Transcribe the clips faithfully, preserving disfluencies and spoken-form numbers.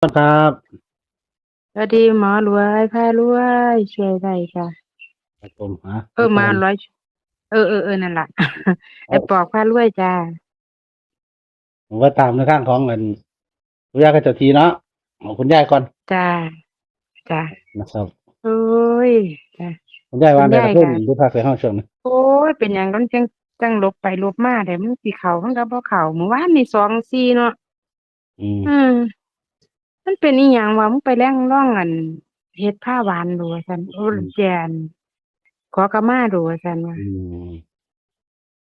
ครับ สวัสดีหมอรวยพารวย ช่วยได้จ้ะ ครับผม ฮะ เออ มาร้อย เออ เออ เออ นั่นล่ะ ไอ้ปอกพารวยจ้า ผมว่าตามในทางของอัน คุณย่ากับเจ้าที่เนาะ ของคุณย่าก่อน จ้า จ้า นะครับ โอ้ย จ้า คุณย่าว่า คุณย่า เดี๋ยวเพิ่น ค่ะ ดูภาคใส่ห้องช่วงนะ โอ้ย เป็นหยังมันจัง จังหลบไปหลบมา แต่มันสิเข้า มันก็บ่เข้า มื้อวานนี่ สองสี่ เนาะ อืม อืม มันเป็นอีหยังวะ มึงไปแลองลองอัน เฮ็ดผ้าหวานดูว่าซั่น โอ้ อืม แจน ขอขมาดูว่าซั่นว่า อืม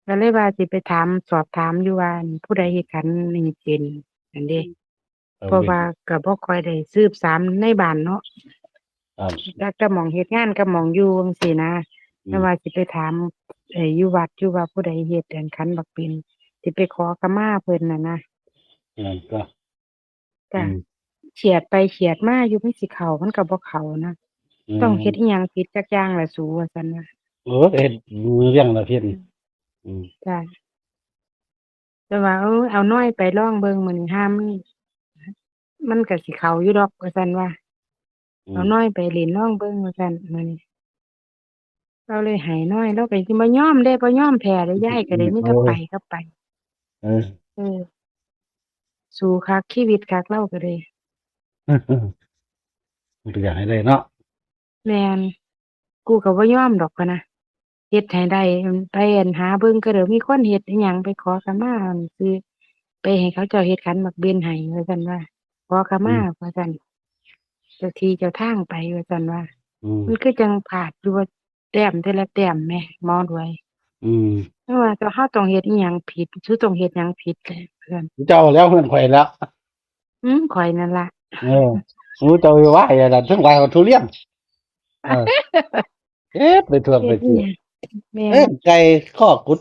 ก็เลยว่าสิไปถาม สอบถามอยู่ว่า ผู้ใดเฮ็ดขันนี่เป็น นั่นเด้ อืม เพราะว่าก็บ่ค่อยได้สืบสานในบ้านเนาะ ครับ แต่ แต่หม่องเฮ็ดงานกับหม่องอยู่จั่งซี้นะ อืม แต่ว่าสิไปถาม เอ่อ อยู่วัดอยู่ว่าผู้ใดเฮ็ดอันขันบักปิ่น สิไปขอขมาเพิ่นน่ะนะ นั่นก็ จ้ะ อืม เฉียดไปเฉียดมาอยู่ มันสิเข้า มันก็บ่เข้านะ อืม ต้องเฮ็ดอีหยังผิดจักอย่างล่ะสู ว่าซั่นว่า เออ เฮ็ดมือเรื่องละเพี้ยน อืม อืม จ้ะ แต่ว่า เออ เอาน้อยไปลองเบิ่งมื้อนี้ ห่ามัน มันก็สิเข้าอยู่ดอก ว่าซั่นว่า อืม เอาน้อยไปเล่นลองเบิ่ง ว่าซั่น มื้อนี้ เราเลยให้น้อย เราก็สิบ่ยอมเด้ บ่ยอมแพ้เด้ ยายก็เลยมีแต่ โอ้ย ไปก็ไป เออ เออ สู้คัก ชีวิตคัก เราก็เลย มันก็อยากให้ได้เนาะ แม่น กูก็บ่ยอมดอกพะนะ เฮ็ดให้ได้ ไปอันหาเบิ่งก็เด้อ มีคนเฮ็ดอีหยัง ไปขอขมาอันซื้อ ไปให้เขาเจ้าเฮ็ดขันบักเบนให้ ว่าซั่นว่า ขอขมา อืม ว่าซั่น เจ้าที่เจ้าทางไป ว่าซั่นว่า อืม มันคือจังพลาดอยู่ว่า แต้มแต่ละแต้มแหม หมอรวย อืม แต่ว่าเฮาต้องเฮ็ดอีหยังผิด สูต้องเฮ็ดหยังผิดแหละเพิ่น เจ้าแล้วเพิ่นข่อยแล้ว อืม ข่อยนั่นล่ะ เออ สูเจ้าว่าอย่าดันเทิงไหวของทุเรียน เออ เฮ็ดไปทั่วไปที เฮ็ดอีหยัง แม่น เออ ไก่ข้อกุด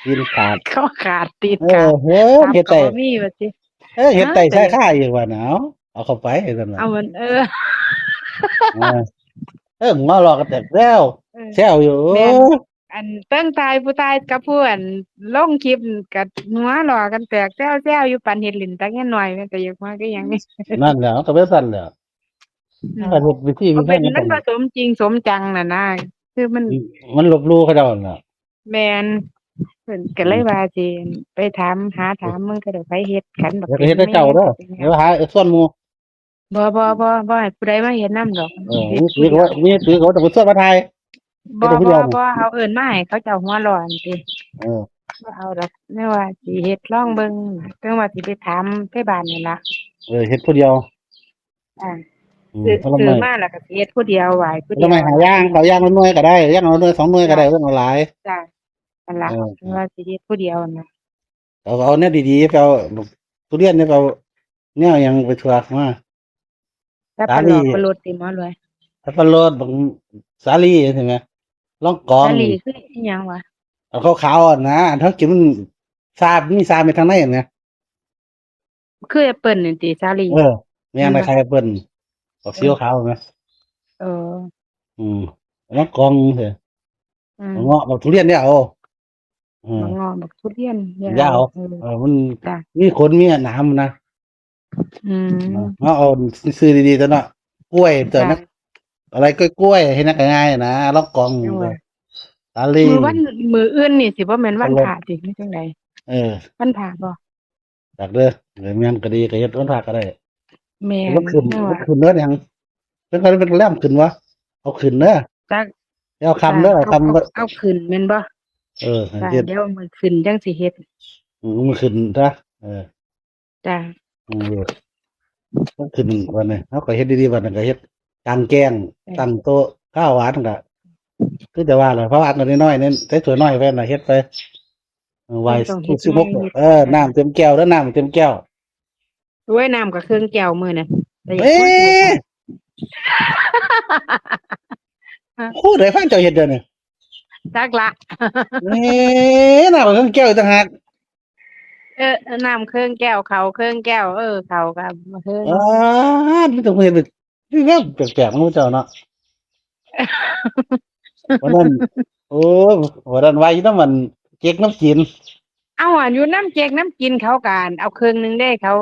ตีนขาด ข้อขาด ตีน เออ ขาด เฮ้ย ตับ เฮ็ด ก็ ไก่ บ่มีว่าติ เออ เฮ็ดไก่ ฮะ ใส่ข้าอีกว่าหนาว เอาเข้าไปซั่นว่า เอามัน เออ เออ เออ หัวลอกกันแตกแล้ว เออ แซวอยู่ แม่น เออ อันเทิงถ่ายผู้ถ่ายกับผู้อันลงคลิปก็หัวลอกกันแตกแซวๆอยู่ ปานเฮ็ดเล่นตักเงินน้อย แม่นก็อยากมาคือหยังนี่ นั่นแหละ มันก็เป็นซั่นแหละ อืม มันก็เฮ็ดวิธี มันเป็น วิธี มันบ่สมจริงสมจังน่ะนะ คือมัน มันลบหลู่เขาเจ้านั่นน่ะ แม่น เพิ่นก็เลย อืม ว่าสิไปถาม หาถาม เออ มึงก็ได้ไปเฮ็ดขันบัก เดี๋ยวก็เฮ็ดแต่เจ้าเด้อ แม่น เดี๋ยวหาส่วนหมู่ บ่ บ่ บ่ บ่ให้ผู้ใดมาเฮ็ดนำดอก เออ มีถือก็ว่า มีถือก็ว่าต้องไปส่วนมาถ่าย บ่ เฮ็ดผู้เดียว บ่ บ่ เอาเอิ้นมาให้เขาเจ้าหัวร้อนติ เออ บ่เอาดอก แนวว่าสิเฮ็ดลองเบิ่ง จั่งว่าสิไปถามไทบ้านนี่ล่ะ เออ เฮ็ดผู้เดียว อ่า อืม ซื้อ ผลไม้ ซื้อมาแล้วก็สิเฮ็ดผู้เดียว ไหว้ผู้เดียว ผลไม้ห้าอย่าง เอาอย่างละหน่วยก็ได้ อย่างละหน่วยสองหน่วยก็ได้ จ้ะ บ่ต้องเอาหลาย จ้ะ นั่นล่ะ เออ ว่าสิเฮ็ดผู้เดียวนะ เอา เอาแนวดีๆ ไปเอาทุเรียนเนี่ย ไปเอาแนวหยังไปทั่วมา สับปะรด สาลี่ ปะรดติหมอรวย สับปะรด บักสาลี่ใช่ไหม ลองกอง สาลี่คืออีหยังวะ อันขาวๆ อ่ะนะ อันเขากินมันซาบ มีซาบไปทางในอ่ะนะ คือแอปเปิ้ลนี่ติ สาลี่ เออ แม่น แม่นบ่ คล้ายๆ แอปเปิ้ล ออกสีขาวไหม เออ อืม ลองกองเถอะ อืม เงาะ บักทุเรียนเนี่ย เอา อืม บักเงาะ บักทุเรียนเนี่ย ยาว เออ เออ มัน จ้ะ มีขน มีหนามนะ อืม เนาะ เอาซื้อดีๆ ตัวเนาะ กล้วยตัวนั้น จ้ะ อะไรกล้วยๆ ให้นักง่ายนะ ลองกอง จั่งว่า สาลี่ มื้อวัน มื้ออื่นนี่สิบ่แม่นวันพระติ หรือจั่งใด เออ วันพระบ่ จักเด้อ เออ แม่นก็ดี ก็เฮ็ดวันพระก็ได้ แม่น มันขึ้น จั่งว่า มันขึ้นเด้อหยัง เป็นใครเป็นแรมขึ้นวะ เอาขึ้นเด้อ จัก เอาคำเด้อ จ้ะ เอาคำ เอา เอาขึ้นแม่นบ่ เออ จ้ะ เฮ็ด เดี๋ยวมื้อขึ้นจั่งสิเฮ็ด อืม มื้อขึ้นซะ เออ จ้ะ อืม เออ มันขึ้นวันนี้ เฮาก็เฮ็ดดีๆ วันนั้นก็เฮ็ดกางแกง เออ ตั้งโต๊ะข้าวหวานก็ คือแต่ว่าล่ะ เพราะว่าอันน้อยๆ นี่ ใส่ถ้วยน้อยไว้น่ะ เฮ็ดไป เออ ไหว้ มันต้องเฮ็ด สิบหก ใหญ่ เออ น้ำเต็มแก้วเด้อ น้ำเต็มแก้ว โอ้ย น้ำก็เครื่องแก้วมื้อนั้น แต่อยาก เอ๊ะ มา พูดให้ฟังเจ้าเฮ็ดเดี๋ยวนี้ จักละ เอ๊ะ น้ำก็เครื่องแก้วอีกต่างหาก เออ น้ำเครื่องแก้ว ข้าวเครื่องแก้ว เออ ข้าวก็เครื่อง อ๋อ มันต้องเฮ็ดเป็น นี่แนวแปลกๆ ของเจ้าเนาะ วันนั้น โอ้ วันนั้นว่าอยู่นำมันเก๊กน้ำจีน เอาอันอยู่น้ำเก๊กน้ำกินเขากะเอาเครื่องหนึ่งเด้เขา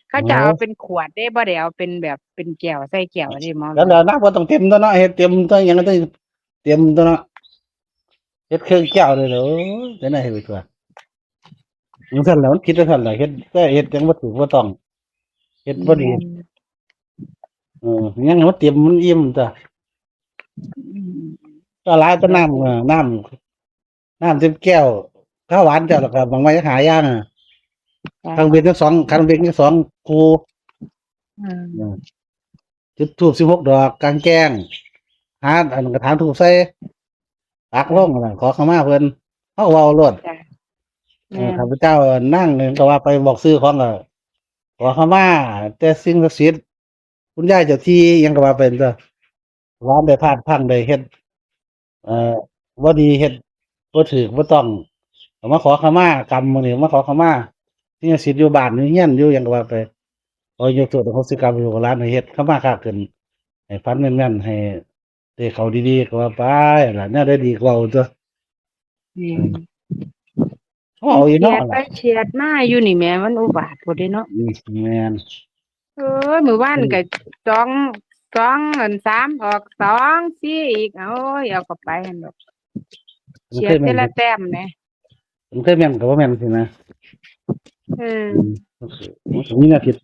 เขาจะเอาเป็นขวดเด้ บ่ได้เอาเป็นแบบเป็นแก้วใส่แก้วเด้หมอ แล้วแล้วนะบ่ต้องเต็มตัวเนาะ เฮ็ดเต็มตัวหยังก็ต้องเต็มตัวเนาะ เฮ็ดเครื่องแก้วเลยเหรอ โอ้ย แต่ไหนเฮ็ดไปตัว จังซั่นแหละ มันผิดจังซั่นแหละ เฮ็ด แต่เฮ็ดจังบ่ถูกบ่ต้อง เฮ็ดบ่ดี เออ ยังให้มันเต็มมันอิ่มตัว อืม ก็หลายแต่น้ำ เออ น้ำ น้ำเต็มแก้ว ข้าวหวานเจ้า แล้วก็บางไม้หายากอะ จ้ะ คันเว้นทั้งสอง คันเว้นทั้งสองคู่ อืม เออ จุดธูปสิบหกดอก กลางแจ้ง หาอันกระถางธูปใส่ ปักลงนั่นล่ะ ขอขมาเพิ่น เฮาเว้าโลด จ้ะ เออ แม่น ข้าพเจ้านั่งหนึ่งก็ว่าไปบอกชื่อของก็ ขอขมา แต่สิ่งศักดิ์สิทธิ์ คุณยายเจ้าที่ หยังก็ว่าไปตัว หลานได้พลาดพลั้ง ได้เฮ็ด เอ่อ บ่ดี เฮ็ดบ่ถูกบ่ต้อง ก็มาขอขมากรรมมื้อนี้ มาขอขมา สิ่งศักดิ์สิทธิ์อยู่บ้านอยู่เฮือนอยู่หยังก็ว่าไป ขอยกโทษอโหสิกรรมให้ลูกหลาน ให้เฮ็ดขมาค้าขึ้น ให้ฝันแม่นๆ ให้ได้เข้าดีๆ ก็ว่าไปล่ะ แนวใดดีก็เว้าตัว แม่น เฮาเอาอยู่ เฉีย เนาะ ดไปเฉียดมาอยู่นี่แหม มันอุบาทพุ้นเด้เนาะ อืม แม่น เออ มื้อวานก็สอง สอง อัน สาม ออก สอง สี่ อีก โอ้ย เอาเข้าไปหั่นดอก เฉียดแต่ละแต้มแหม มันเคยแม่นก็บ่แม่นสินะ เออ อืม มันก็มีแนวผิด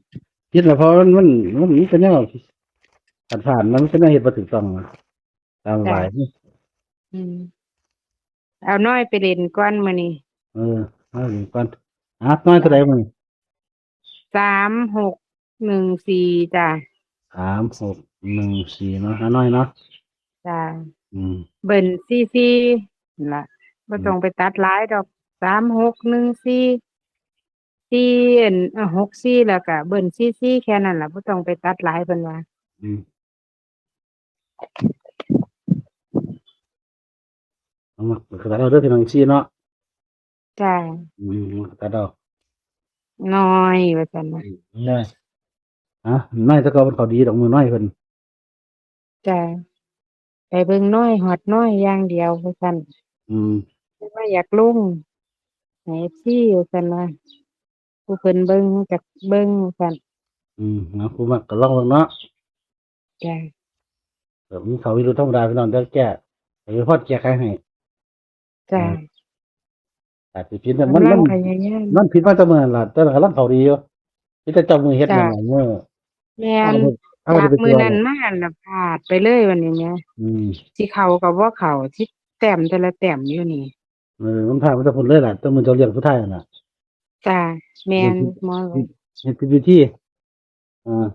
ผิดแล้ว เพราะมัน มัน มันมีแต่แนวผ่านๆ มันก็แนวเฮ็ดบ่ถูกต้องนะ ตามหมาย จ้ะ อืม เอาน้อยไปเล่นก่อนมื้อนี้ เออ เอาเล่นก่อน อ่ะ น้อยเท่าใดมื้อนี้ สามหกหนึ่งสี่ จ้ะ สามหกหนึ่งสี่ เนาะ หาน้อยเนาะ จ้ะ อืม เบิ้ลสี่สี่ นั่นล่ะ บ่ต้องไปตัดหลายดอก สามหกหนึ่งสี่ สี่ อัน เอ่อ หกสี่ แล้วก็เบิ้ลสี่สี่ แค่นั้นล่ะ บ่ต้องไปตัดหลาย เพิ่นว่า อืม เอามาตัดเอาเด้อพี่น้อง สี่ เนาะ จ้ะ อืม มาตัดเอา น้อยว่าซั่นนะ น้อย ฮะ น้อยแต่เก่ามันเข้าดีดอก มื้อน้อยเพิ่น จ้ะ ไปเบิ่งน้อยฮอดน้อยอย่างเดียวว่าซั่น อืม แต่ว่าอยากลงให้ เอฟซี ว่าซั่นว่า ผู้เพิ่นเบิ่งจักเบิ่งว่าซั่น อืม เอา ผู้มักก็ลองเบิ่งเนาะ จ้ะ เออ มีเขาวิรุธธรรมดาพี่น้อง เดี๋ยวแก้ เดี๋ยวพ่อแก้ไขให้ จ้ะ อาจสิผิดนะ มัน กำลั มั ง น พยายาม มันผิดมาแต่มื้อนั้นล่ะ แต่กำลังเข้าดีอยู่ มีแต่เจ้ามือเฮ็ด จ้ะ นั่นล่ะมื้อ แม่น เอาไป เอาไป จาก ไป มื้อนั้นมาน่ะพลาดไปเลยวันนี้แหม อืม สิเข้าก็บ่เข้า สิแต้มแต่ละแต้มอยู่นี่ เออ มันพลาดมาแต่พุ่นเลยล่ะ แต่มื้อเจ้าเลี้ยงสุดท้ายนั่นน่ะ จ้ะ แม่น เลี้ยงสุด หมอ เฮ็ดผิดวิธี อ่า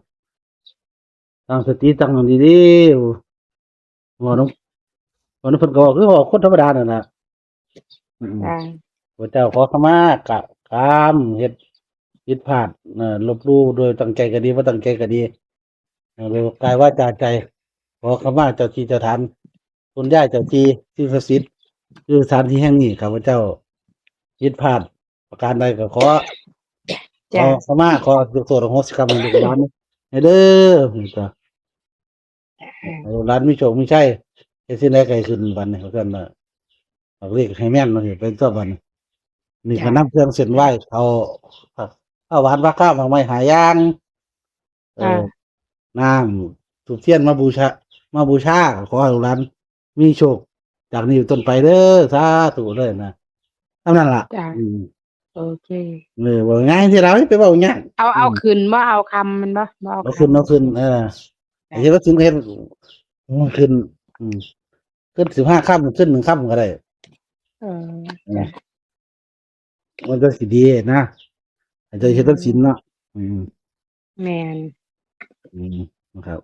ตั้งสติตั้งมันดีๆ เว้านำ เว้านำเพิ่นก็เว้าคือเว้าคนธรรมดานั่นล่ะ อืม จ้ะ พระเจ้าขอขมากะกรรม เฮ็ดผิดพลาด เอ่อ ลบหลู่โดยตั้งใจก็ดี บ่ตั้งใจก็ดี เอ่อ โดยกายวาจาใจ ขอขมาเจ้าที่เจ้าทาง คุณย่าเจ้าที่ สิ่งศักดิ์สิทธิ์ คือสถานที่แห่งนี้ ข้าพเจ้าผิดพลาดประการใดก็ขอ ขอ จ้ะ ขมา ขอยกโทษอโหสิกรรมให้ลูกหลานให้เด้อ นี่ก็ ให้ลูกหลานมีโชคมีชัย เฮ็ดสิ่งใดก็ให้ขึ้นบัดนี้ ว่าซั่นน่ะ ออกเลขให้แม่นเนาะ เป็นตัวบัดนี้ นี่ก็ จ้ะ นำเครื่องเส้นไหว้ เขา ข้าวหวาน ผ้าคาด ดอกไม้ห้าอย่าง เออ ค่ะ น้ำธูปเทียนมาบูชา มาบูชา ขอให้ลูกหลานมีโชค จากนี้เป็นต้นไปเด้อ สาธุเลยนะ เท่านั้นล่ะ จ้ะ อืม โอเค เออ เว้าง่ายที่เราไปเว้ายาก เอา เอา อืม ขึ้นบ่เอาคำมันบ่ บ่เอา เอาขึ้น คำ เอาขึ้น เออ จ้ะ เฮ็ดว่าขึ้น เฮ็ด มันขึ้น อืม ขึ้นสิบห้าค่ำ ขึ้นหนึ่งค่ำก็ได้ เออ เออ จ้ะ มันก็สิดีนะ อาจจะเฮ็ดตัดสินเนาะ อืม แม่น อืม นะครับ